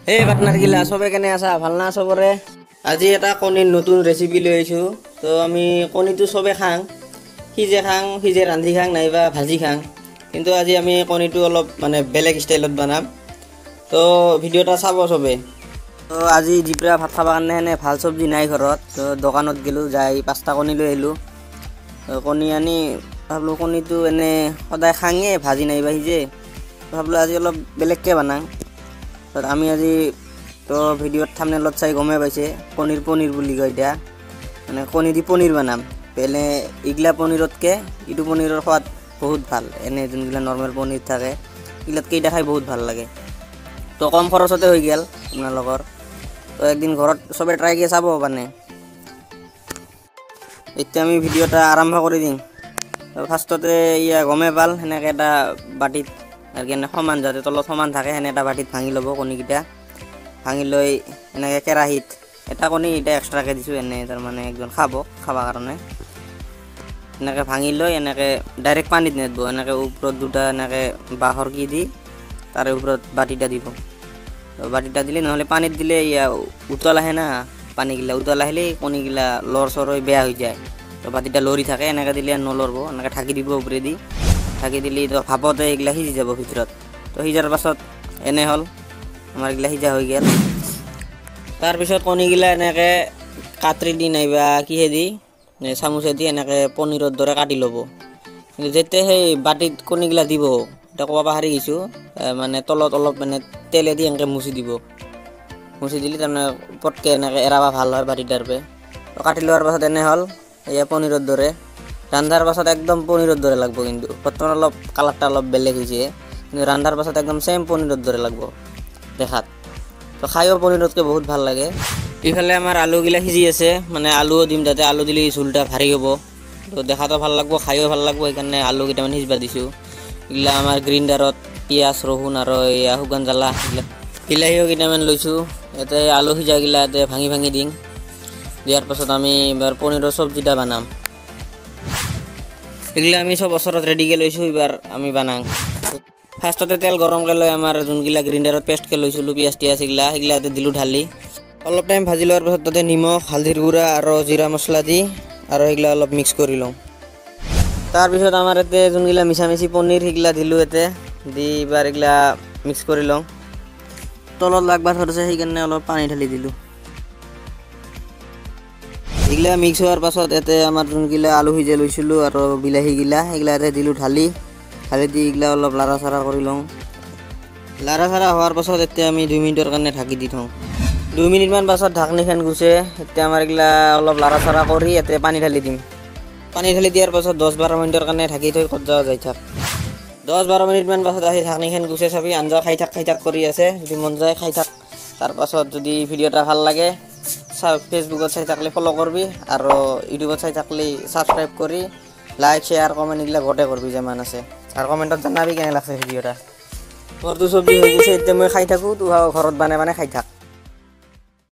এই পাৰ্টনাৰ গিলা চবে কেনে আছা ভাল না চবৰে? আজি এটা কণীৰ নতুন ৰেচিপি লৈ আহিছোঁ। তো আমি কণীটো চবে খাং, সিজে খাং, সিজে ৰান্ধি খাং নাইবা ভাজি খাং, কিন্তু আজি আমি কণীটো অলপ মানে বেলেগ ষ্টাইলত বনাম। তো ভিডিঅ' এটা চাব চবে। তো আজি দিপৰা ভাত খাবৰ কাৰণে সেনে ভাল চব্জি নাই ঘৰত, তো দোকানত গ'লোঁ, যাই 5টা কণী লৈ আহিলোঁ। কণী আনি ভাবলোঁ কণীটো এনে সদায় খাঙে ভাজি নাইবা সিজে, ভাবলোঁ আজি অলপ বেলেগকৈ বনাং। আমি আজি তো ভিডিঅ'ত থাম্বনেইলত চাই গমেই পাইছে পনীৰ পনীৰ বুলি কয়, এতিয়া মানে কণী দি পনীৰ বনাম। বেলে এইগিলা পনীৰতকৈ ইটো পনীৰৰ সোৱাদ বহুত ভাল, এনে যোনগিলা নৰ্মেল পনীৰ থাকে এইগিলাতকৈ এইটা খাই বহুত ভাল লাগে। তো কম খৰচতে হৈ গ'ল আপোনালোকৰ। তো একদিন ঘৰত চবে ট্ৰাই কৰি চাব মানে। এতিয়া আমি ভিডিঅ' এটা আৰম্ভ কৰি দিম। ফাৰ্ষ্টতে ইয়া গমেই পাল, সেনেকৈ এটা বাতিত আৰু কেনে সমান যাতে তলত সমান থাকে সেনে এটা বাতিত ভাঙি ল'ব কণীকেইটা। ভাঙি লৈ এনেকৈ কেৰাহীত এটা কণী এতিয়া এক্সট্ৰাকৈ দিছোঁ, এনে তাৰমানে একজন খাব খাবৰ কাৰণে। এনেকৈ ভাঙি লৈ এনেকৈ ডাইৰেক্ট পানীত নেদব, এনেকৈ ওপৰত দুটা এনেকৈ বাঁহৰ কি দি তাৰে ওপৰত বাতিটা দিব। বাতিটা দিলে নহ'লে পানীত দিলে ইয়া উতল আহে না, পানীগিলা উতল আহিলেই কণীগিলা লৰচৰ হৈ বেয়া হৈ যায়। তো বাতিটা লৰি থাকে, এনেকৈ দিলে নলৰব, এনেকৈ ঢাকি দিব ওপৰেদি, ঢাকি দিলে তো ভাপতে এইগিলা সিজি যাব ভিতৰত। তো সিজাৰ পাছত এনে হ'ল আমাৰ এইগিলা সিজা হৈ গ'ল। তাৰপিছত কণীগিলা এনেকৈ কাটৰি দি নাইবা কিহে দি চামুচে দি এনেকৈ পনীৰৰ দৰে কাটি ল'ব। কিন্তু যেতিয়া সেই বাতিত কণীগিলা দিব, এতিয়া ক'ব পাহৰি গৈছোঁ, মানে তলত অলপ মানে তেলেদি এনেকৈ মুচি দিব। মুচি দিলে তাৰমানে পটকৈ এনেকৈ এৰাব ভাল হয় বাতিটাৰ পৰা। কাটি লোৱাৰ পাছত এনে হ'ল এয়া পনীৰৰ দৰে। ৰান্ধাৰ পাছত একদম পনীৰৰ দৰে লাগব, কিন্তু বৰ্তমান অলপ কালাৰটা অলপ বেলেগ হৈছে, কিন্তু ৰান্ধাৰ পাছত একদম ছেম পনীৰৰ দৰে লাগব দেখাত। তো খায়ো পনীৰতকৈ বহুত ভাল লাগে। ইফালে আমাৰ আলুগিলা সিজি আছে, মানে আলুও দিম তাতে, আলু দিলে ঝোলটা ভাৰী হ'ব, তো দেখাতো ভাল লাগব, খায়ো ভাল লাগব, সেইকাৰণে আলু কেইটামান সিজবা দিছোঁ। এইগিলা আমাৰ গ্ৰিণ্ডাৰত পিঁয়াজ, ৰহুন আৰু এয়া শুকান জ্বালা এইগিলা বিলাহীও কেইটামান লৈছোঁ। ইয়াতে আলু সিজাগিলা ইয়াতে ভাঙি ভাঙি দিম। দিয়াৰ পাছত আমি এইবাৰ পনীৰৰ চব্জিটা বনাম। এইগিলা আমি চব ওচৰত ৰেডিকৈ লৈছোঁ, এইবাৰ আমি বানাম। ফাৰ্ষ্টতে তেল গৰমকৈ লৈ আমাৰ যোনগিলা গ্ৰিণ্ডাৰত পেষ্টকৈ লৈছিলোঁ পিঁয়াজ টিয়াজ এইগিলা, সেইগিলা ইয়াতে দিলোঁ ঢালি। অলপ টাইম ভাজি লোৱাৰ পাছত তাতে নিমখ, হালধিৰ গুড়া আৰু জিৰা মছলা দি আৰু সেইগিলা অলপ মিক্স কৰি লওঁ। তাৰপিছত আমাৰ ইয়াতে যোনগিলা মিছামিচি পনীৰ সেইগিলা দিলোঁ ইয়াতে দি এইবাৰ এইগিলা মিক্স কৰি লওঁ। তলত লাগবা ধৰিছে, সেইকাৰণে অলপ পানী ঢালি দিলোঁ। এইগিলা মিক্স হোৱাৰ পাছত ইয়াতে আমাৰ যোনগিলা আলু সিজাই লৈছিলোঁ আৰু বিলাহীগিলা সেইগিলা ইয়াতে দিলোঁ ঢালি। ঢালি দি এইগিলা অলপ লাৰা চাৰা কৰি লওঁ। লাৰা চাৰা হোৱাৰ পাছত এতিয়া আমি 2 মিনিটৰ কাৰণে ঢাকি দি থওঁ। 2 মিনিটমান পাছত ঢাকনিখন গুচে। এতিয়া আমাৰ এইগিলা অলপ লাৰা চাৰা কৰি ইয়াতে পানী ঢালি দিম। পানী ঢালি দিয়াৰ পাছত 10-12 মিনিটৰ কাৰণে ঢাকি থৈ ক'ত যোৱা যাই থাক। 10-12 মিনিটমান পাছত আহি ঢাকনিখন গুচে চাবি আঞ্জা খাই থাক খাই থাক কৰি আছে, যদি মন যায় খাই থাক। তাৰপাছত যদি ভিডিঅ' এটা ভাল লাগে ফেচবুকত চাই থাকিলে ফ'ল' কৰিবি আৰু ইউটিউবত চাই থাকিলে ছাবস্ক্ৰাইব কৰি লাইক শ্বেয়াৰ কমেণ্ট এইগিলা গোটেই কৰিবি যিমান আছে, আৰু কমেণ্টত জনাবি কেনে লাগছে ভিডিঅ'টা। মোৰতো চব্জি হৈ গৈছে, এতিয়া মই খাই থাকোঁ, তোৰ ঘৰত বনাই বনাই খাই থাক।